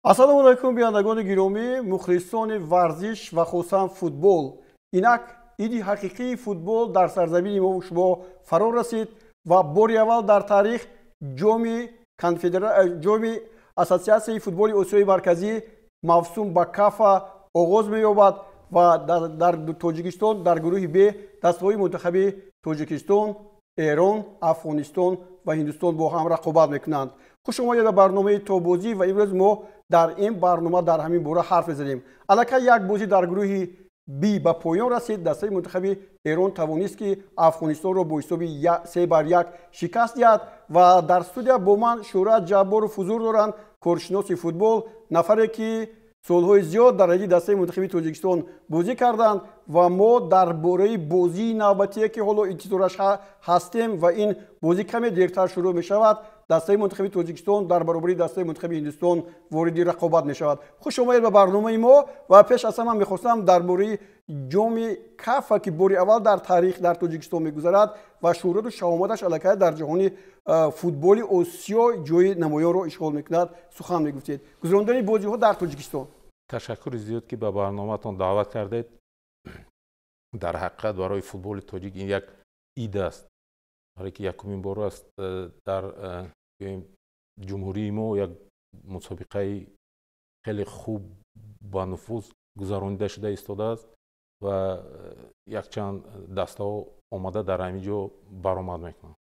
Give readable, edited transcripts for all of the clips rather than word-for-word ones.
Ассалому алайкум, бинандагони гиромӣ, мухлисони варзиш ва хусусан футбол. Инак иди ҳақиқии футбол дар сарзамини мо шумо фаро расид ва бори аввал дар таърих ҷоми Ассотсиатсияи футболи Осиёи Марказӣ мавсум ба Кафа оғоз меёбад ва дар Тоҷикистон дар гурӯҳи Б дастаҳои мунтахаби Тоҷикистон, Эрон, Афғонистон ва Ҳиндустон бо ҳам рақобат мекунанд. Хуш омадед ба барномаи Тобозӣ ва имрӯз мо дар ин барнома дар ҳамин бора ҳарф мезанем. Аллакай як бозӣ дар гурӯҳи Би ба поён расид. Дастаи мунтахаби Эрон тавонист, ки Афғонистонро бо ҳисоби 3-1 шикаст диҳад ва дар студия бо ман Шӯҳрат Ҷабборов ҳузур доранд, коршиноси футбол, нафаре ки солҳои зиёд дар ҳайати дастаи мунтахаби Тоҷикистон бозӣ карданд ва мо дар бораи бозии навбатие, ки ҳоло интизораш ҳастем ва ин бозӣ каме дертар шурӯъ мешавад, дастаи мунтахаби Тоҷикистон дар баробари дастаи мунтахаби Ҳиндустон вориди рақобат мешавад. Хуш омадед ба барномаи мо ва пеш аз ҳама мехостам дар бораи ҷоми Кафа, ки бори аввал дар таърих дар Тоҷикистон мегузарад ва шӯҳрату шаҳоматаш аллакай дар ҷаҳони футболи Осиё ҷои намоёнро ишғол мекунад, сухан мегуфтед. Гузарондани бозиҳо дар Тоҷикистон. Ташаккури зиёд, ки ба барномаатон даъват кардед. Дар ҳақиқат барои футболи тоҷик ин як ид аст, барое ки якумин бор аст дар ҷумҳурии мо як мусобиқаи хеле хуб ба нуфуз гузаронида шуда истодааст ва якчанд дастаҳо омада дар ҳамин ҷо баромад мекунанд.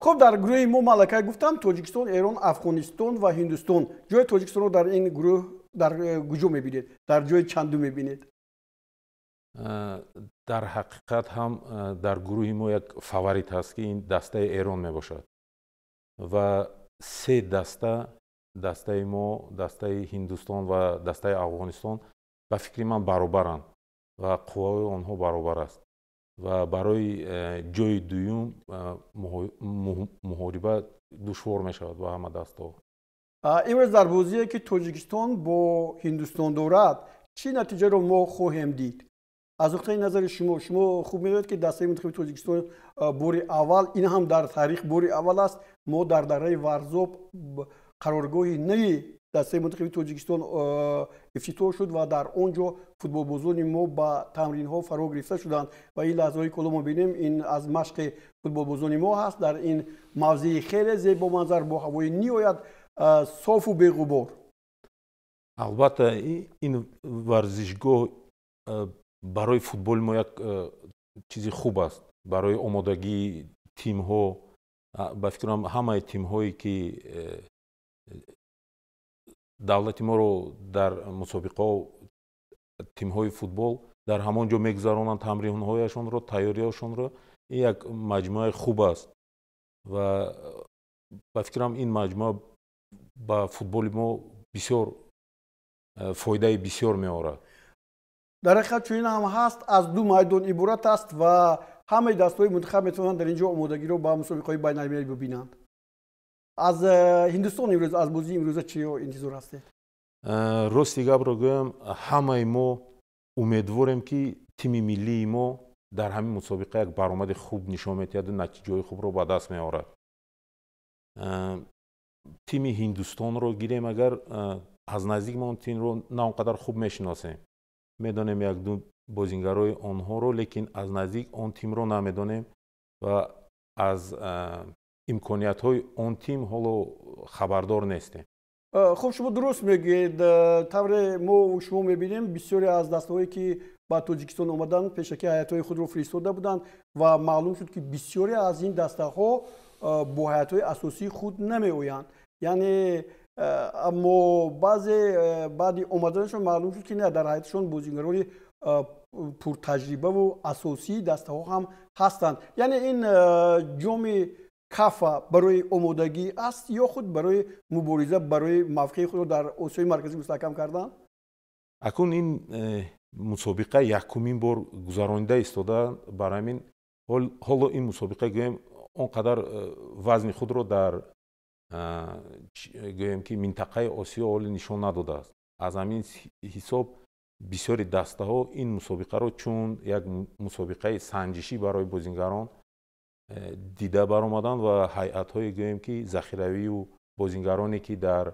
Хуб, дар гурӯҳи мо маллакай гуфтам: Тоҷикистон, Эрон, Афғонистон ва Ҳиндустон. Ҷои Тоҷикистонро дар ин гурӯҳ дар куҷо мебинед, дар ҷои чандум мебинед? Дар ҳақиқат ҳам дар гурӯҳи мо як фаворит ҳаст, ки ин дастаи Эрон мебошад ва се даста, дастаи мо, дастаи Ҳиндустон ва дастаи Афғонистон, ба фикри ман баробаранд ва қувваи онҳо баробар аст ва барои ҷои дуюм муҳориба душвор мешавад ба ҳама дастаҳо. Имрӯз дар бозие, ки Тоҷикистон бо Ҳиндустон дорад, чӣ натиҷаро мо хоҳем дид аз нуқтаи назари шумо? Шумо хуб медонед, ки дастаи мунтахаби Тоҷикистон бори аввал, ин ҳам дар таърих бори аввал аст, мо дар дараи Варзоб қароргоҳи нави дастаи мунтахаби Тоҷикистон ифтитоҳ шуд ва дар он ҷо футболбозони мо ба тамринҳо фаро гирифта шуданд ва ин лаҳзаҳое, ки ҳоло мо бинем, ин аз машқи футболбозони мо ҳаст дар ин мавзеи хеле зебоманзар бо ҳавои ниҳоят софу беғубор. Албатта, ин варзишгоҳ барои футболи мо як чизи хуб аст барои омодагии тимҳо. Ба фикрам, ҳамаи тимҳое, ки давлати моро дар мусобиқаҳо, тимҳои футбол дар ҳамон ҷо мегузаронанд тамринҳояшонро, тайёриҳошонро, ин як маҷмӯаи хуб аст ва ба фикрам, ин маҷмӯа ба футболи мо бисёр фоидаи бисёр меорад. Дар ҳақиқат чунин ҳам ҳаст, аз ду майдон иборат аст ва ҳамаи дастаҳои мунтахаб метавонанд дар ин ҷо омодагиро ба мусобиқаҳои байналмилалӣ бибинанд. Аз Ҳиндустон имрӯз, аз бозии имрӯза чӣ интизор ҳастед? Рости гапро гӯям, ҳамаи мо умедворем, ки тими миллии мо дар ҳамин мусобиқа як баромади хуб нишон медиҳаду натиҷаҳои хубро ба даст меорад. Тими Ҳиндустонро гирем агар, аз наздик мо он тимро на он қадар хуб мешиносем. Медонем якду бозингарои онҳоро, лекин аз наздик он тимро намедонем ва аз имкониятҳои он тим ҳоло хабардор нестем. Хуб, шумо дуруст мегӯед. Тавре мо шумо мебинем, бисёре аз дастаҳое, ки ба Тоҷикистон омаданд, пешакӣ ҳайатҳои худро фиристода буданд ва маълум шуд, ки бисёре аз ин дастаҳо бо ҳайатҳои асосии худ намеоянд. Яъне аммо баъзе баъди омаданашон маълум шуд, ки не, дар ҳайаташон бозингарони пуртаҷрибаву асосии дастаҳо ҳам ҳастанд. Яъне ин ҷоми Кафа барои омодагӣ аст ё худ барои мубориза барои мавқеи худро дар Осиёи Марказӣ мустаҳкам кардан? Акнун ин мусобиқа якумин бор гузаронида истода, бар ҳамин ҳоло ин мусобиқа, гӯем, он қадар вазни худро дар, гӯем, ки минтақаи Осиё ҳоле нишон надодааст. Аз ҳамин ҳисоб бисёри дастаҳо ин мусобиқаро чун як мусобиқаи санҷишӣ барои бозингарон дида баромаданд ва ҳайатҳое, гӯем, ки захиравию бозингароне, ки дар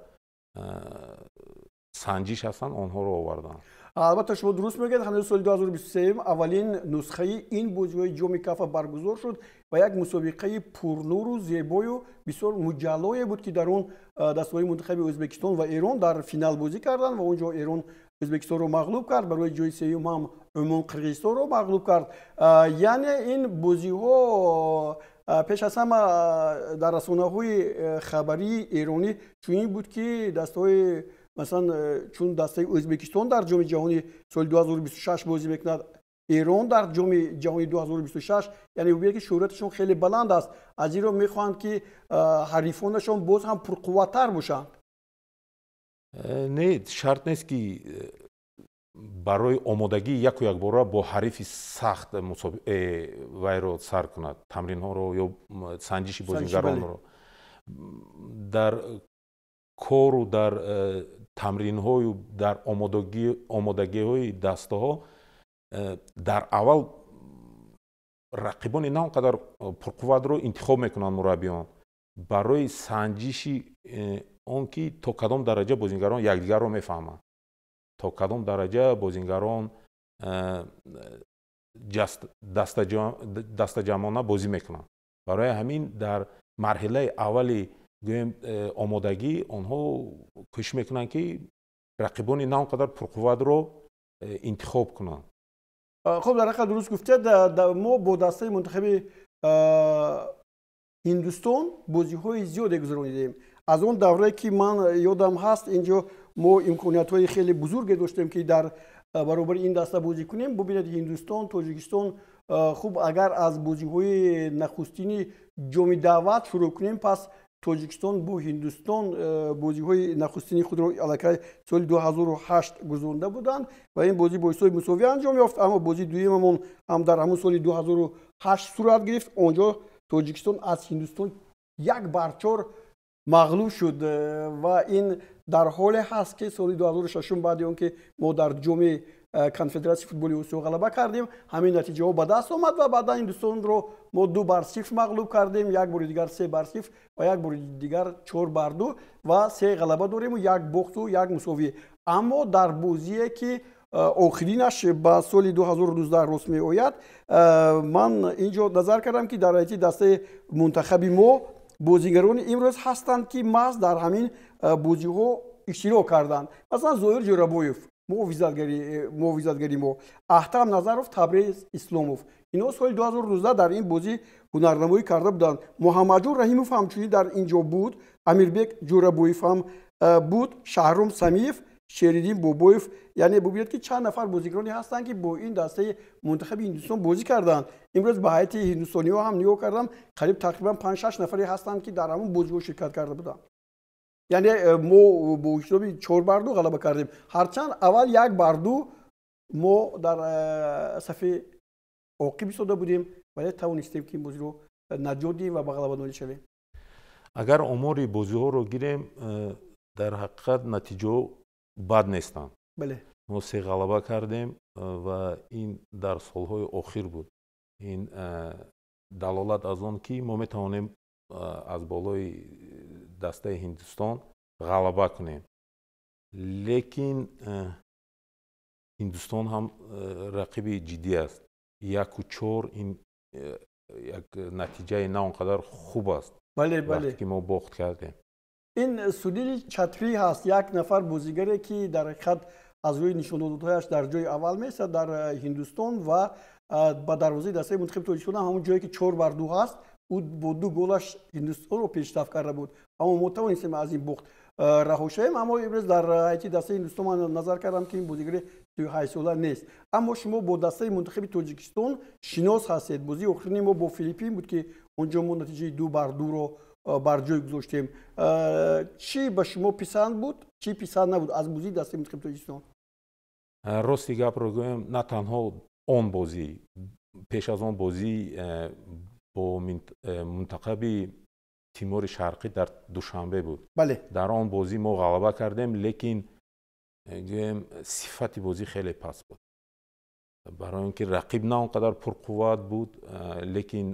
санҷиш ҳастанд, онҳоро оварданд. Албатта, шумо дуруст мегӯед. Ҳанӯз соли 2023 аввалин нусхаи ин бозиҳои Ҷоми Кафа баргузор шуд ва як мусобиқаи пурнуру зебою бисёр муҷаллое буд, ки дар он дастаҳои мунтахаби Ӯзбекистон ва Эрон дар финал бозӣ карданд ва он ҷо Эрон Ӯзбекистонро мағлуб кард. Барои ҷои сеюм ҳам Умон Қирғизистонро мағлуб кард. Яъне ин бозиҳо пеш аз ҳама дар расонаҳои хабарии эронӣ чунин буд, ки дастаҳои, масалан, чун дастаи Ӯзбекистон дар Ҷоми ҷаҳони соли 2026 бозӣ мекунад, Эрон дар Ҷоми ҷаҳони 2026, яъне бубинед, ки шӯҳраташон хеле баланд аст. Аз ин ро мехоҳанд, ки ҳарифонашон боз ҳам пурқувваттар бошанд. Не, шарт нест, ки барои омодагӣ яку якбора бо ҳарифи сахт вайро сар кунад, тамринҳоро ё санҷиши бозигаронро. Дар кору дар тамринҳою дар омодагиҳои дастаҳо дар аввал рақибони на он қадар пурқувватро интихоб мекунанд мураббиён барои санҷиши он ки то кадом дараҷа бозингарон якдигарро мефаҳманд, то кадом дараҷа бозингарон дастаҷамъона бозӣ мекунанд. Барои ҳамин дар марҳилаи аввали, гӯем, омодагӣ онҳо кӯшиш мекунанд, ки рақибони на он қадар пурқувватро интихоб кунанд. Хуб, дар ҳақиқат дуруст гуфтед. Мо бо дастаи мунтахаби Ҳиндустон бозиҳои зиёде гузаронидем. Аз он даврае, ки ман ёдам ҳаст, инҷо мо имкониятҳои хеле бузурге доштем, ки дар баробари ин даста бозӣ кунем. Бубинед, Ҳиндустон, Тоҷикистон. Хуб, агар аз бозиҳои нахустини Ҷоми даъват шурӯъ кунем, пас Тоҷикистон бо Ҳиндустон бозиҳои нахустини худро аллакай соли 2008 гузаронда буданд ва ин бозӣ бо ҳисоби мусовӣ анҷом ёфт. Аммо бозии дуюмамон ҳам дар ҳамон соли 2008 сурат гирифт. Он ҷо Тоҷикистон аз Ҳиндустон 1-4 мағлуб шуд ва ин дар ҳоле ҳаст, ки соли 2006, баъди он ки мо дар Ҷоми Конфедератсияи футболи Осиё ғалаба кардем, ҳамин натиҷаҳо ба даст омад ва баъдан Ҳиндустонро мо 2-0 мағлуб кардем, як бори дигар 3-0 ва як бори дигар 4-2 ва се ғалаба дорему, як бохту як мусовӣ. Аммо дар бозие, ки охиринаш ба соли 2019 рост меояд, ман ин ҷо назар кардам, ки дар ҳайати дастаи мунтахаби мо бозигарони имрӯз ҳастанд, ки маҳз дар ҳамин бозиҳо иштирок карданд. Масалан, Зоир Ҷӯрабоев, муҳофизатгари мо, Аҳтам Назаров, Табрез Исломов, инҳо соли 2019 дар ин бозӣ ҳунарнамоӣ карда буданд. Муҳаммадҷон Раҳимов ҳамчунин дар ин ҷо буд, Амирбек Ҷӯрабоев ҳам буд, Шаҳром Самиев, Шериддин Бобоев. Яъне бубинед, ки чанд нафар бозигароне ҳастанд, ки бо ин дастаи мунтахаби Ҳиндустон бозӣ карданд. Имрӯз ба ҳайати ҳиндустониҳо ҳам нигоҳ кардам, қариб тақрибан панҷ шаш нафаре ҳастанд, ки дар ҳамон бозиҳо ширкат карда буданд. Яъне мо бо ҳисоби 4-2 ғалаба кардем, ҳарчанд аввал 1-2 мо дар сафи оқиб истода будем, вале тавонистем, ки ин бозиро наҷот диҳем ва ба ғалаба ноил шавем. Агар омори бозиҳоро гирем, дар ҳақиқат натиҷаҳо бад нестанд. Мо се ғалаба кардем ва ин дар солҳои охир буд. Ин далолат аз он, ки мо метавонем аз болои дастаи Ҳиндустон ғалаба кунем, лекин Ҳиндустон ҳам рақиби ҷиддӣ аст. 1-4 ин як натиҷаи на он қадар хуб аст. бале бале Вақте ки мо бохт кардем. Ин Сунил Чатри ҳаст, як нафар бозигаре, ки дар ҳақиқат аз рӯи нишондодҳояш дар ҷои аввал меистад дар Ҳиндустон ва ба дарвозаи дастаи мунтахаби Тоҷикистон ҳам ҳамон ҷое, ки 4-2 ҳаст, ӯ бо ду голаш Ҳиндустонро пешрафт карда буд. Аммо мо тавонистем аз ин бохт раҳо шавем. Аммо имрӯз дар ҳайати дастаи Ҳиндустон ман назар кардам, ки ин бозигари 38сола нест. Аммо шумо бо дастаи мунтахаби Тоҷикистон шинос ҳастед. Бозии охирини мо бо Филиппин буд, ки он ҷо мо натиҷаи 2-2-ро бар ҷой гузоштем. Чӣ ба шумо писанд буд, чӣ писанд набуд аз бозии дастаи мунтахаби Тоҷикистон? Рости гапро гӯем, на танҳо он бозӣ, пеш аз он бозӣ бо мунтахаби Тимори Шарқӣ дар Душанбе буд. Дар он бозӣ мо ғалаба кардем, лекин, гӯем, сифати бозӣ хеле паст буд, барои он ки рақиб на он қадар пурқувват буд, лекин,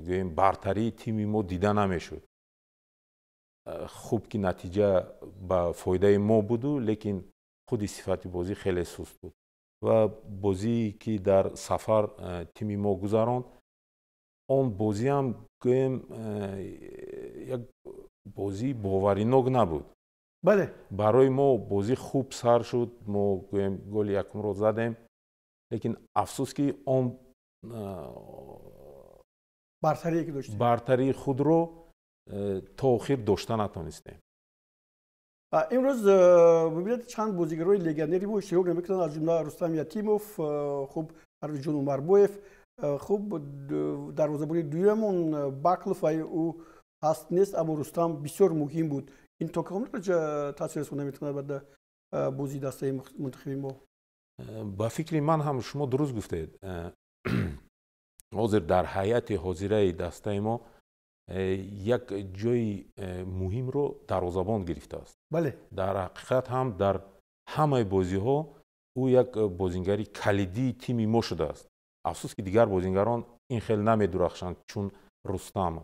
гӯем, бартарии тими мо дида намешуд. Хуб, ки натиҷа ба фоидаи мо буду, лекин Худи сифати бозӣ хеле суст буд ва бозие ки дар сафар тими мо гузаронд, он бозиам, гӯем, як бозии боваринок набуд. Барои мо бозӣ хуб сар шуд, мо, гӯем, голи якумро задем, лекин афсӯс, ки он бартарие ки доштем, бартарии худро то охир дошта натонистем. Имрӯз бибинед, чанд бозигарои легионери мо иштирок намекунанд, аз ҷумла Рустам Ятимов, хуб, Парвизҷон Умарбоев, хуб, дарвозабони дуюмон Баклов ва ӯ ҳаст, нест, аммо Рустам бисёр муҳим буд. Ин то кадом дараҷа таъсир расонда метавонад ба бозии дастаи мунтахаби мо? Ба фикри ман ҳам, шумо дуруст гуфтед. Ҳозир дар ҳайати ҳозираи дастаи мо як ҷои муҳимро дарвозабон гирифтааст. Дар ҳақиқат ҳам дар ҳамаи бозиҳо ӯ як бозингари калидии тими мо шудааст. Афсӯс, ки дигар бозингарон ин хел намедурахшанд, чун Рустам,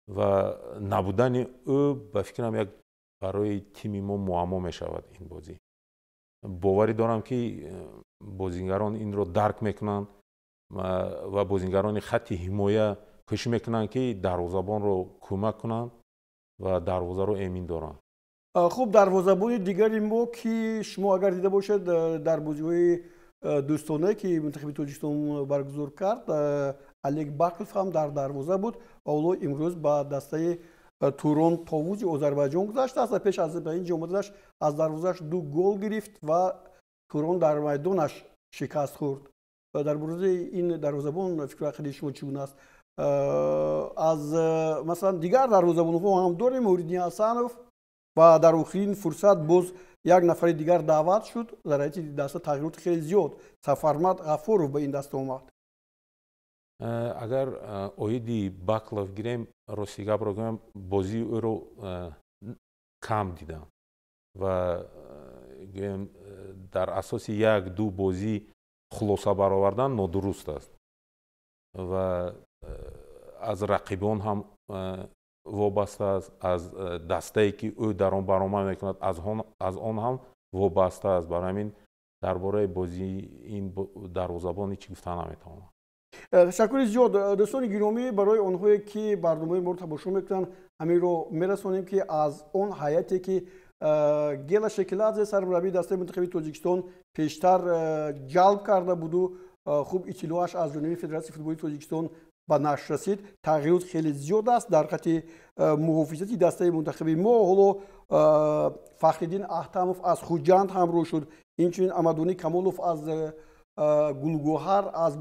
ва набудани ӯ, ба фикрам, як барои тими мо муаммо мешавад ин бозӣ. Боварӣ дорам, ки бозингарон инро дарк мекунанд ва бозингарони хатти ҳимоя кӯшиш мекунанд, ки дарвозабонро кӯмак кунанд ва дарвозаро эмин доранд. Хуб, дарвозабони дигари мо, ки шумо агар дида бошед, дар бозиҳои дӯстонае, ки мунтахаби Тоҷикистон баргузор кард, Олег Баклов ҳам дар дарвоза буд ва ҳоло имрӯз ба дастаи Турон Товузи Озарбойҷон гузаштааст ва пеш аз ба ин ҷо омаданаш аз дарвозааш ду гол гирифт ва Турон дар майдонаш шикаст хӯрд. Дар бораи ин дарвозабон фикру ақидаи шумо чӣ гуна аст? Аз масалан, дигар дарвозабонҳо ҳам дорем, Муҳриддин Ҳасанов, ва дар охирин фурсат боз як нафари дигар даъват шуд. Дар ҳайати даста тағйироти хеле зиёд, Сафармад Ғафуров ба ин даста омад. Агар оиди Баклов гирем, рости гапро гӯям, бозии ӯро кам дидам ва, гӯем, дар асоси як ду бозӣ хулоса баровардан нодуруст аст ва аз рақибон ҳам вобаста аст, аз дастае, ки ӯ дар он баромад мекунад, аз он ҳам вобаста аст. Барои ҳамин дар бораи бозии ин дарвозабон ҳеҷ гуфта наметавонам. Ташаккури зиёд. Дӯстони гиромӣ, барои онҳое, ки барномаи моро тамошо мекунанд, ҳаминро мерасонем, ки аз он ҳайате, ки Гела Шекиладзе, сармураббии дастаи мунтахаби Тоҷикистон, пештар ҷалб карда буду, хуб, иттилоаш аз ҷониби Федератсияи футболи Тоҷикистон ба нашр расид, тағйирот хеле зиёд аст дар хати муҳофизати дастаи мунтахаби мо. Ҳоло Фахриддин Аҳтамов аз Хуҷанд ҳамроҳ шуд, инчунин Амадунӣ Камолов аз Гулгӯҳар, аз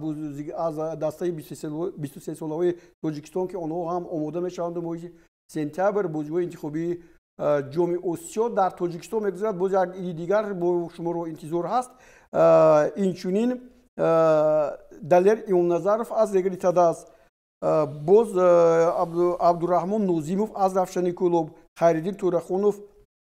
дастаи 23-солаҳои Тоҷикистон, ки онҳо ҳам омода мешаванд. Моҳи сентябр бозиҳои интихобии Ҷоми Осиё дар Тоҷикистон мегузарад. Боз як иди дигар бо шуморо интизор ҳаст. Инчунин Далер Имомназаров аз Регари Тадаз, боз Абдураҳмон Нозимов аз Равшани Кӯлоб, Хайриддин Тӯрахонов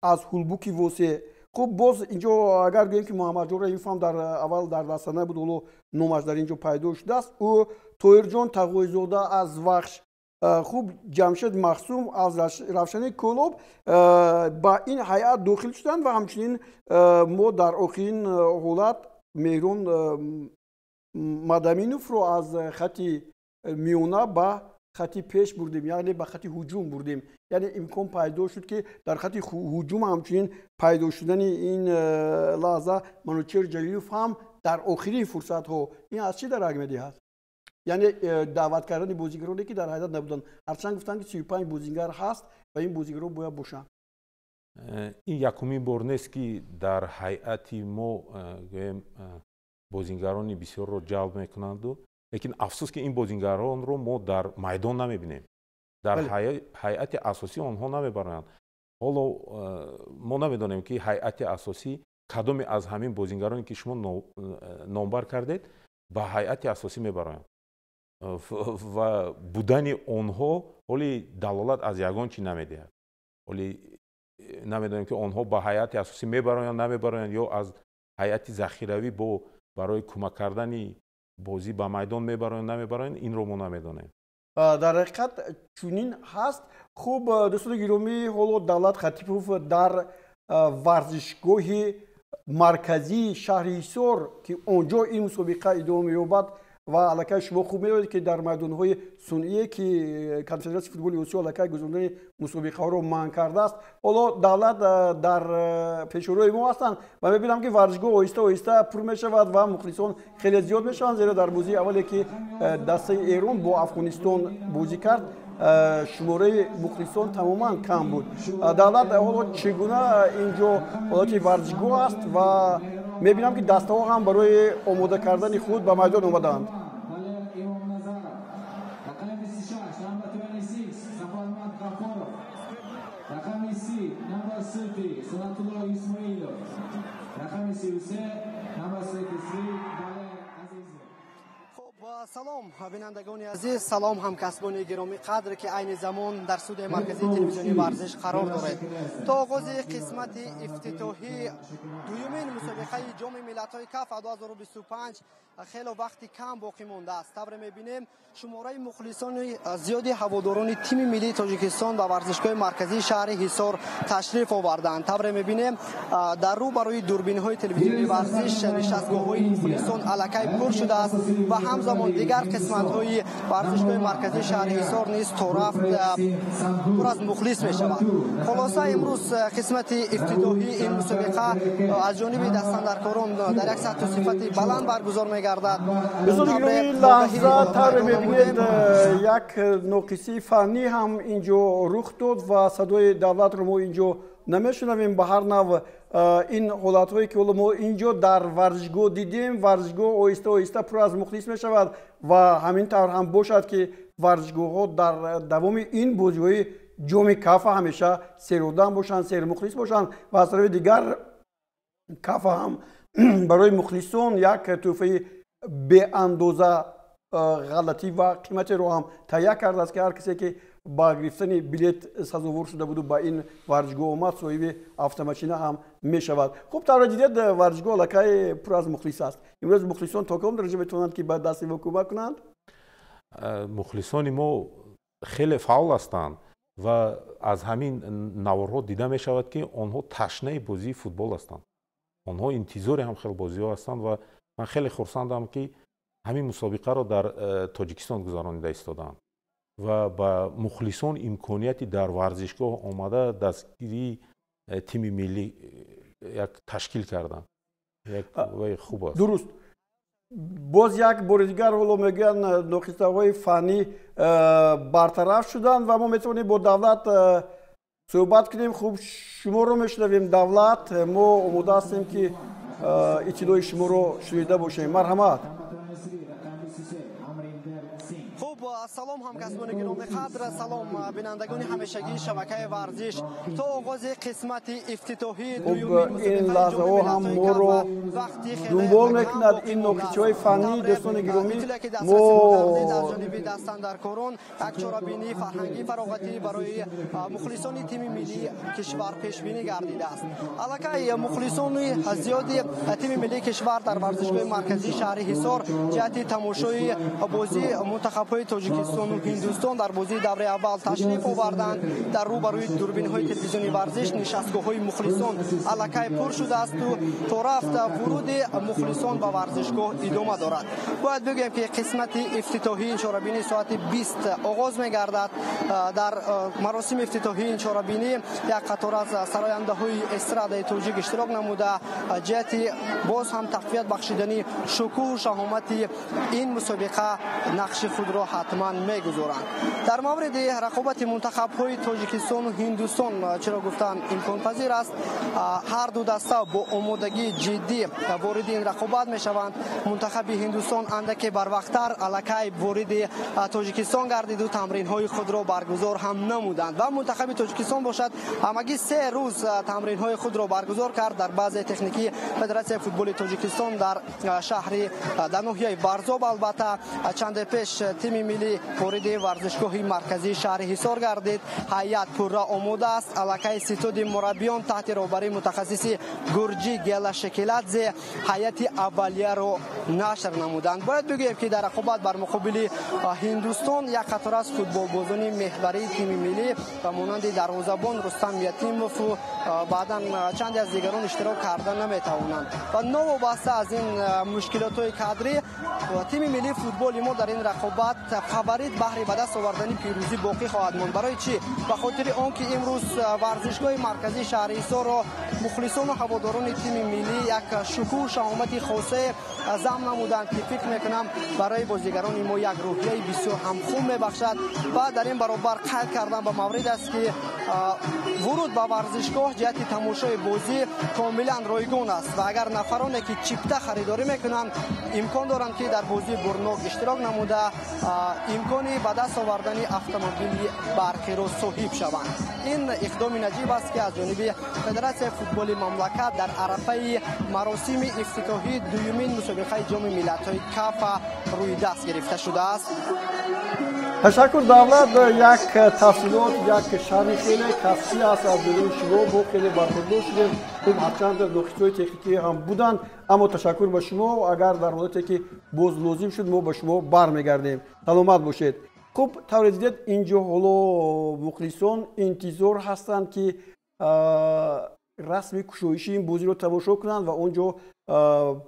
аз Ҳулбуки Восе. Хуб, боз инҷо агар гӯем, ки Муҳаммадҷон Раимов ҳам дар аввал дар даста набуд, ҳоло номаш дар инҷо пайдо шудааст. Ӯ Тоирҷон Тағойзода аз Вахш, хуб, Ҷамшед Махсум аз Равшани Кӯлоб ба ин ҳайат дохил шуданд ва ҳамчунин мо дар охирин ҳолат Меҳрон Мадаминовро аз хати миёна ба хати пеш бурдем, яъне ба хати ҳуҷум бурдем. Яъне имкон пайдо шуд, ки дар хати ҳуҷум ҳамчунин пайдо шудани ин лаҳза Манучер Ҷалилов ҳам дар охирин фурсатҳо. Ин аз чӣ дарак медиҳад? Яъне даъват кардани бозигароне, ки дар ҳайат набуданд, ҳарчанд гуфтанд, ки 35 бозингар ҳаст ва ин бозигарон бояд бошанд. Ин якумин бор нест, ки дар ҳайати мо, гӯем, бозингарони бисёрро ҷалб мекунанду, лекин афсӯс, ки ин бозингаронро мо дар майдон намебинем, дар ҳайати асосӣ онҳо намебаранд. Ҳоло мо намедонем, ки ҳайати асосӣ кадоме аз ҳамин бозингароне, ки шумо номбар кардед, ба ҳайати асосӣ мебароянд ва будани онҳо ҳоли далолат аз ягон чӣ намедиҳад. Ҳоли намедонем, ки онҳо ба ҳайати асосӣ мебароянд, намебароянд ё аз ҳайати захиравӣ бо барои кӯмак кардани бозӣ ба майдон мебароянд, намебароянд, инро мо намедонем. Дар ҳақиқат чунин ҳаст. Хуб, дӯстони гиромӣ, ҳоло Давлат Хатипов дар варзишгоҳи Марказии шаҳри Ҳисор, ки он ҷо ин мусобиқа идома меёбад ва аллакай шумо хуб медонед, ки дар майдонҳои сунъие, ки Конфедератсияи футболи Осиё аллакай гузарондани мусобиқаҳоро манъ кардааст. Ҳоло Давлат дар пешорӯи мо ҳастанд ва мебинам, ки варзишгоҳ оҳиста оҳиста пур мешавад ва мухлисон хеле зиёд мешаванд, зеро дар бозии аввале, ки дастаи Эрон бо Афғонистон бозӣ кард, шумораи мухлисон тамоман кам буд. Давлат, ҳоло чӣ гуна ин ҷо ҳолати варзишгоҳ аст ва мебинам, ки дастаҳо ҳам барои омода кардани худ ба майдон омадаанд? Салом, бинандагони азиз, салом, ҳамкасбони гиромӣ қадр, ки айни замон дар студияи марказии телевизиони Варзиш қарор доред. То оғози қисмати ифтитоҳии дуюмин мусобиқаи Ҷоми миллатҳои КАФА 2025 хело вақти кам боқӣ мондааст. Тавре мебинем, шумораи мухлисони зиёди ҳаводорони тими миллии Тоҷикистон ба варзишгоҳи марказии шаҳри Ҳисор ташриф оварданд. Тавре мебинем, дар рӯ барои дурбинҳои телевизиони Варзиш нишастгоҳҳои мухлисон аллакай пур шудааст ва ҳамзамон дигар қисматҳои варзишгоҳи марказии шаҳри Ҳисор низ то рафт пур аз мухлис мешавад. Хулоса, имрӯз қисмати ифтитоҳии ин мусобиқа аз ҷониби дастандаркорон дар як сатҳу сифати баланд баргузор мегардад. Лаҳза, тавре мебинед, як ноқисии фаннӣ ҳам ин ҷо рух дод ва садои Давлатро мо ин ҷо намешунавем. Ба ҳар нав, ин ҳолатҳое, ки ҳоло мо ин ҷо дар варзишгоҳ дидем, варзишгоҳ оҳиста оҳиста пур аз мухлис мешавад ва ҳамин тавр ҳам бошад, ки варзишгоҳҳо дар давоми ин бозиҳои Ҷоми Кафа ҳамеша серодам бошанд, сермухлис бошанд ва аз тарафи дигар Кафа ҳам барои мухлисон як тӯҳфаи беандоза ғалатӣ ва қиматеро ҳам таҳия кардааст, ки ҳар касе, ки ба гирифтани билет сазовор шуда буду ба ин варзишгоҳ омад, соҳиби автомашина ҳам мешавад. Хуб, тавре дидед, варзишгоҳ аллакай пур аз мухлис аст. Имрӯз мухлисон то кадом дараҷа метавонанд, ки ба дасти мо кӯмак кунанд? Мухлисони мо хеле фаъол ҳастанд ва аз ҳамин наворҳо дида мешавад, ки онҳо ташнаи бозии футбол ҳастанд, онҳо интизори ҳам хел бозиҳо ҳастанд ва ман хеле хурсандам, ки ҳамин мусобиқаро дар Тоҷикистон гузаронида истодаанд ва ба мухлисон имконияти дар варзишгоҳ омада дастгирии тими миллӣ як ташкил карданд, як вай хуб аст. Дуруст, боз як бори дигар ҳоло мегӯянд, ноқисаҳои фаннӣ бартараф шуданд ва мо метавонем бо Давлат суҳбат кунем. Хуб, шуморо мешунавем, Давлат, мо омода ҳастем, ки иттилои шуморо шунида бошем. Марҳамат. Хуб, салом, ҳамкасбони гиромӣ қадр, салом, бинандагони ҳамешагии шабакаи Варзиш. То оғози қисмати ифтитоҳии дуюмин ин лаҳзаҳо ҳам моро дунбол мекунад ин ноқисиҳои фаннӣ. Дӯстони гиромӣ, мо аз ҷониби дастандаркорон як чорабинии фарҳангӣ фароғатӣ барои мухлисони тими миллии кишвар пешбинӣ гардидааст. Аллакай мухлисони зиёди тими миллии кишвар дар варзишгоҳи марказии шаҳри Ҳисор ҷиҳати тамошои бозии мунтахабҳои Тоҷикистону Ҳиндустон дар бозии давраи аввал ташриф оварданд. Дар рӯ барои дурбинҳои телевизиони Варзиш нишастгоҳҳои мухлисон аллакай пур шудаасту то рафт вуруди мухлисон ба варзишгоҳ идома дорад. Бояд бигӯем, ки қисмати ифтитоҳии ин чорабинӣ соати 20 оғоз мегардад. Дар маросими ифтитоҳии ин чорабинӣ як қатор аз сарояндаҳои эстрадаи тоҷик иштирок намуда, ҷиҳати боз ҳам тақвият бахшидани шукӯҳу шаҳомати ин мусобиқа нақши худро ҳатман мегузоранд. Дар мавриди рақобати мунтахабҳои Тоҷикистону Ҳиндустон чиро гуфтан имконпазир аст? Ҳар ду даста бо омодагии ҷиддӣ вориди ин рақобат мешаванд. Мунтахаби Ҳиндустон андаке барвақттар аллакай вориди Тоҷикистон гардиду тамринҳои худро баргузор ҳам намуданд ва мунтахаби Тоҷикистон бошад, ҳамагӣ 3 рӯз тамринҳои худро баргузор кард дар базаи техникии Федератсияи футболи Тоҷикистон дар шаҳри, дар ноҳияи Варзоб. Албатта, чанде пеш тими миллӣ Вориди варзишгоҳи марказии шаҳри Ҳисор гардид. Ҳайат пурра омода аст. Аллакай ситоди мураббиён таҳти роҳбарии мутахассиси гурҷӣ Гела Шекиладзе ҳайати аввалияро нашр намуданд. Бояд бигӯем, ки дар рақобат бар муқобили Ҳиндустон як қатор аз футболбозони меҳварии тими миллӣ ба монанди дарвозабон Рустам Ятимову баъдан чанде аз дигарон иштирок карда наметавонанд. Ва новобаста аз ин мушкилотҳои кадрӣ, тими миллии футболи мо дар ин рақобат фаворит баҳри ба даст овардани пирӯзӣ боқӣ хоҳад монд. Барои чӣ? Ба хотири он ки имрӯз варзишгоҳи марказии шаҳри Ҳисорро мухлисону ҳаводорони тими миллӣ як шукӯҳу шаҳомати хосае зам намуданд, ки фикр мекунам, барои бозигарони мо як рӯҳияи бисёр ҳам хуб мебахшад. Ва дар ин баробар қайд кардан ба маврид аст, ки вуруд ба варзишгоҳ ҷиҳати тамошои бозӣ комилан ройгон аст ва агар нафароне, ки чипта харидорӣ мекунанд, имкон доранд, ки дар бозии бурнок иштирок намуда, имкони ба даст овардани автомобили барқиро соҳиб шаванд. Ин иқдоми наҷиб аст, ки аз ҷониби Федератсияи футболи мамлакат дар арафаи маросими ифтитоҳии дуюмин мусобиқаи Ҷоми миллатҳои Кафа рӯи даст гирифта шудааст. Ташаккур, Давлат. Як тафсилот, як шарҳи хеле касбӣ аст аз ҷониби шумо, мо хеле бархурдор шудем. Хуб, ҳарчанд нуқтаҳои техникӣ ҳам буданд, аммо ташаккур ба шумо. Агар дар ҳолате ки боз лозим шуд, мо ба шумо бармегардем. Саломат бошед. Хуб, тавре дидед, инҷо ҳоло мухлисон интизор ҳастанд, ки расми кушоиши ин бозиро тамошо кунанд ва он ҷо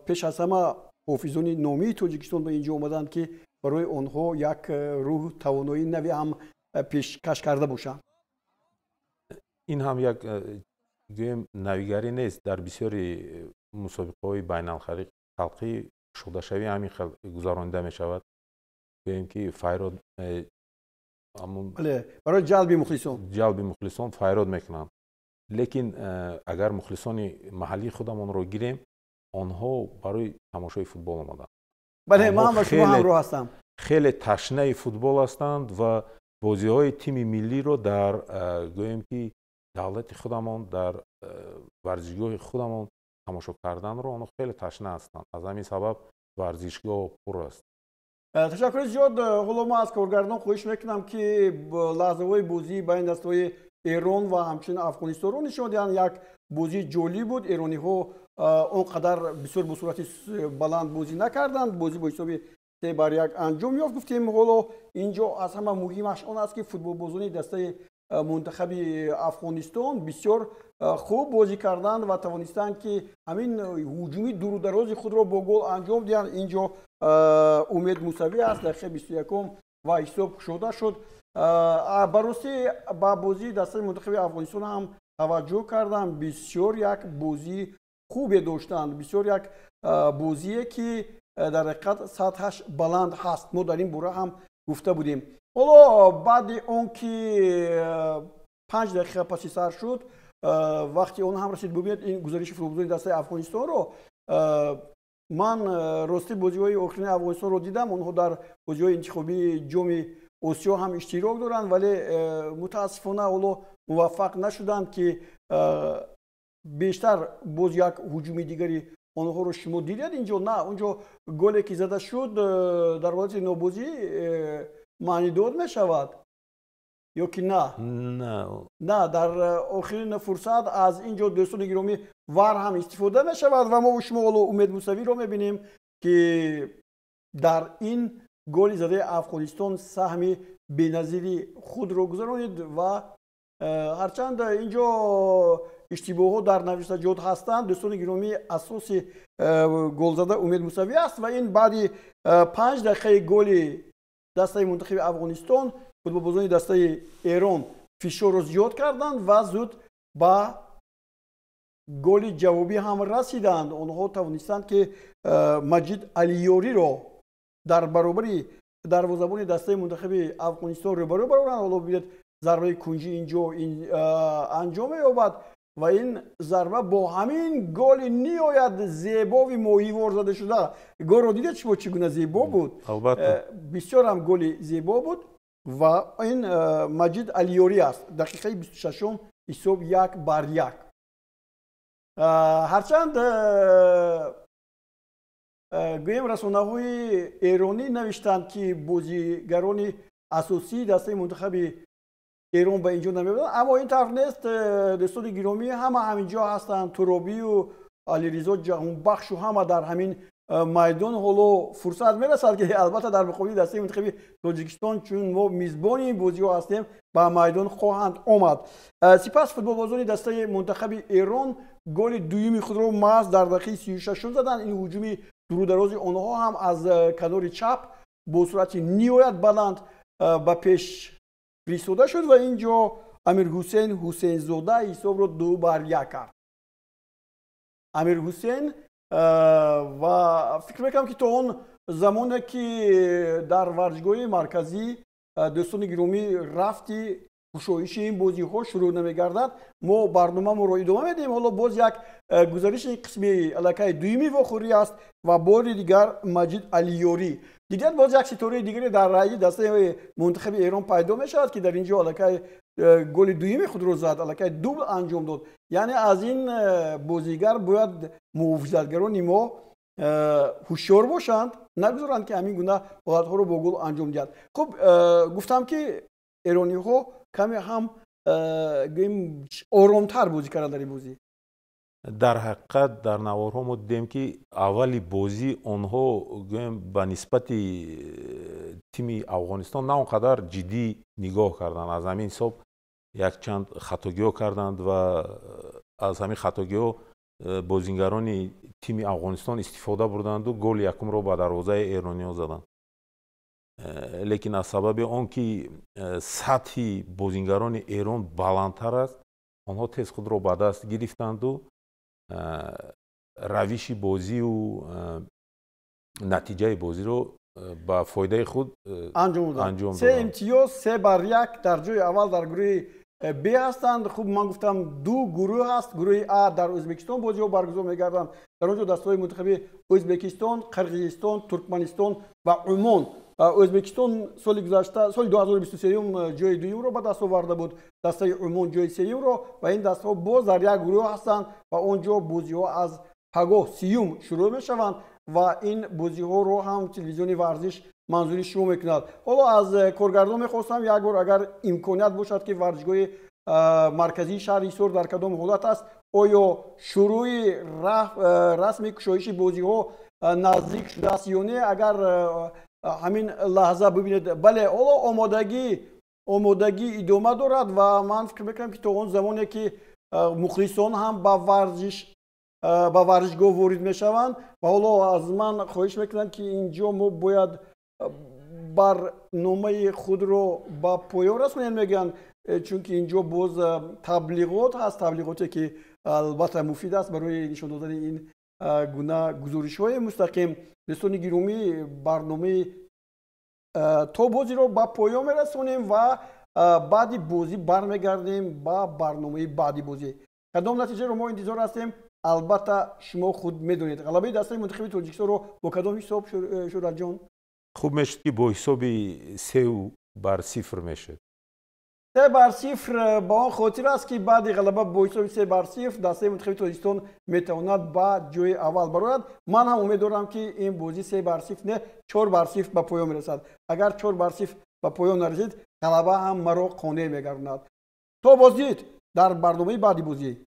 пеш аз ҳама ҳофизони номии Тоҷикистон ба инҷо омаданд, ки барои онҳо як рӯҳу тавоноии наве ҳам пешкаш карда бошанд. Ин ҳам як, гӯем, навигарӣ нест. Дар бисёри мусобиқаҳои байналхалқӣ кушодашавӣ ҳамин хел гузаронида мешавад, гӯем ки файрод. Барои ҷалби мухлисон. Ҷалби мухлисон файрод мекунанд. Лекин агар мухлисони маҳаллии худамонро гирем, онҳо барои тамошои футбол омаданд. Бале, ман ба шумо ҳамроҳ ҳастам. Хеле ташнаи футбол ҳастанд ва бозиҳои тими миллиро дар, гӯем ки, давлати худамон, дар варзишгоҳи худамон тамошо карданро онҳо хеле ташна ҳастанд. Аз ҳамин сабаб варзишгоҳ пур аст. Ташаккури зиёд. Ҳоло ман аз коргардон хоҳиш мекунам, ки лаҳзаҳои бозии байни дастаҳои Эрон ва ҳамчунин Афғонистонро нишон диҳанд. Як бозии ҷолиб буд. Эрониҳо он қадар бисёр бо суръати баланд бозӣ накарданд. Бозӣ бо ҳисоби 3-1 анҷом ёфт. Гуфтем, ҳоло инҷо аз ҳама муҳимаш он аст, ки футболбозони дастаи мунтахаби Афғонистон бисёр хуб бозӣ карданд ва тавонистанд, ки ҳамин ҳуҷуми дуру дарози худро бо гол анҷом диҳанд. Инҷо Умед Мусавӣ аст, дақиқаи 21-ум, ва ҳисоб кушода шуд. Ба ростӣ, ба бозии дастаи мунтахаби Афғонистон ҳам таваҷҷӯҳ кардам. Бисёр як бозии хубе доштанд, бисёр як бозие, ки дар ҳақиқат сатҳаш баланд ҳаст. Мо дар ин бора ҳам гуфта будем. Ҳоло баъди он ки 5 дақиқа паси сар шуд, вақти он ҳам расид. Бубинед ин гузариши футболбозони дастаи Афғонистонро. Ман ростӣ бозиҳои охирини Афғонистонро дидам. Онҳо дар бозиҳои интихобии Ҷоми Осиё ҳам иштирок доранд, вале мутаассифона ҳоло муваффақ нашуданд, ки бештар. Боз як ҳуҷуми дигари онҳоро шумо дидед инҷо. На, онҷо голе ки зада шуд, дар ҳолати нобозӣ маънидод мешавад ё ки на? На, дар охирин фурсат аз ин ҷо, дӯстони гиромӣ, ВАР ҳам истифода мешавад ва мо шумо ҳоло Умед Мусавиро мебинем, ки дар ин голи задаи Афғонистон саҳми беназири худро гузаронид. Ва ҳарчанд инҷо иштибоҳҳо дар навиштаҷот ҳастанд, дӯстони гиромӣ, асоси голзада Умед Мусавӣ аст. Ва ин баъди 5 дақиқаи голи дастаи мунтахаби Афғонистон футболбозони дастаи Эрон фишорро зиёд карданд ва зуд ба голи ҷавобӣ ҳам расиданд. Онҳо тавонистанд, ки Маҷид Алиёриро дар баробари дарвозабони дастаи мунтахаби Афғонистон рӯбарӯ бароранд. Ҳоло бибинед, зарбаи кунҷӣ инҷо анҷом меёбад ва ин зарба бо ҳамин голи ниҳоят зебови моҳивор зада шуда. Голро дидед шумо, чӣ гуна зебо буд? Албатта. Бисёр ҳам голи зебо буд. Ва ин Маҷид Алиёрӣ аст. Дақиқаи 26-ум, ҳисоб 1-1. Ҳарчанд, гӯем, расонаҳои эронӣ навиштанд, ки бозигарони Асосии дастаи мунтахаби Эрон ба инҷо намебуданд, аммо ин тараф нест. Дӯстони гиромӣ, ҳама ҳаминҷо ҳастанд, Туробию Алиризо Ҷаҳонбахшу ҳама дар ҳамин майдон. Ҳоло фурсат мерасад, ки албатта дар муқобили дастаи мунтахаби Тоҷикистон, чун мо мизбони ин бозиҳо ҳастем, ба майдон хоҳанд омад. Сипас футболбозони дастаи мунтахаби Эрон голи дуюми худро маҳз дар дақиқаи 36-ум заданд. Ин ҳуҷуми дурударози онҳо ҳам аз канори чап бо суръати ниҳоят баланд ба пеш фиристода шуд ва ин ҷо Амирҳусейн Ҳусейнзода ҳисобро 2-1 кард. Амирҳусейн, ва фикр мекунам, ки то он замоне ки дар варзишгоҳи марказӣ, дӯстони гиромӣ, рафти кушоиши ин бозиҳо шурӯъ намегардад, мо барномамонро идома медиҳем. Ҳоло боз як гузариши қисми аллакай дуюми вохӯрӣ аст ва бори дигар Маҷид Алиёрӣ. Дигар боз як ситораи дигаре дар раи дастаи мунтахаби Эрон пайдо мешавад, ки дар ин ҷо аллакай голи дуюми худро зад, аллакай дубл анҷом дод. Яъне аз ин бозигар бояд муҳофизатгарони мо ҳушёр бошанд, нагузоранд, ки ҳамин гуна ҳолатҳоро бо гол анҷом диҳад. Хуб, гуфтам, ки эрониҳо каме ҳам, гӯем, оромтар бозӣ карданд дар ин бозӣ. Дар ҳақиқат, дар наворҳо мо дидем, ки аввали бозӣ онҳо, гӯем, ба нисбати тими Афғонистон на он қадар ҷиддӣ нигоҳ карданд. Аз ҳамин ҳисоб якчанд хатогиҳо карданд ва аз ҳамин хатогиҳо бозингарони тими Афғонистон истифода бурданду голи якумро ба дарвозаи эрониҳо заданд. Лекин аз сабаби он ки сатҳи бозингарони Эрон баландтар аст, онҳо тез худро ба даст гирифтанду равиши бозию натиҷаи бозиро ба фоидаи худ анҷом доданд. Се имтиёз, 3-1, дар ҷои аввал дар гурӯҳи Б ҳастанд. Хуб, ман гуфтам, ду гурӯҳ ҳаст. Гурӯҳи А дар Ӯзбекистон бозиҳо баргузор мегарданд. Дар он ҷо дастаҳои мунтахаби Ӯзбекистон, Қирғизистон, Туркманистон ва Умон. Ӯзбекистон соли гузашта, соли 2023, ҷои дуюмро ба даст оварда буд, дастаи Умон ҷои сеюмро, ва ин дастаҳо боз дар як гурӯҳ ҳастанд ва он ҷо бозиҳо аз пагоҳ, 30-юм, шурӯъ мешаванд ва ин бозиҳоро ҳам телевизиони Варзиш манзури шумо мекунад. Ҳоло аз коргардон мехостам, як бор, агар имконият бошад, ки варзишгоҳи марказии шаҳри Ҳисор дар кадом ҳолат аст, оё шурӯъи расми кушоиши бозиҳо наздик шудааст ё не, агар ҳамин лаҳза бибинед. Бале, ҳоло омодагӣ идома дорад ва ман фикр мекунам, ки то он замоне ки мухлисон ҳам ба варзишгоҳ ворид мешаванд. Ва ҳоло аз ман хоҳиш мекунанд, ки инҷо мо бояд барномаи худро ба поён расонем, мегӯянд, чунки инҷо боз таблиғот ҳаст, таблиғоте ки албатта муфид аст барои нишон додани ин гуна гузоришҳои мустақим. Дӯстони гиромӣ, барномаи то бозиро ба поён мерасонем ва баъди бозӣ бармегардем ба барномаи баъди бозӣ. Кадом натиҷаро мо интизор ҳастем, албатта шумо худ медонед. Ғалабаи дастаи мунтахаби Тоҷикистонро бо кадом ҳисоб, Шӯҳратҷон? Хуб мешуд, ки бо ҳисоби 3-0 мешуд. 3-0, ба он хотир аст, ки баъди ғалаба бо ҳисоби 3-0 дастаи мунтахаби Тоҷикистон метавонад ба ҷои аввал барояд. Ман ҳам умед дорам, ки ин бозӣ 3-0 не, 4-0 ба поён мерасад. Агар 4-0 ба поён нарасид, ғалаба ҳам маро қонеъ мегардонад. То боздид дар барномаи баъди бозӣ.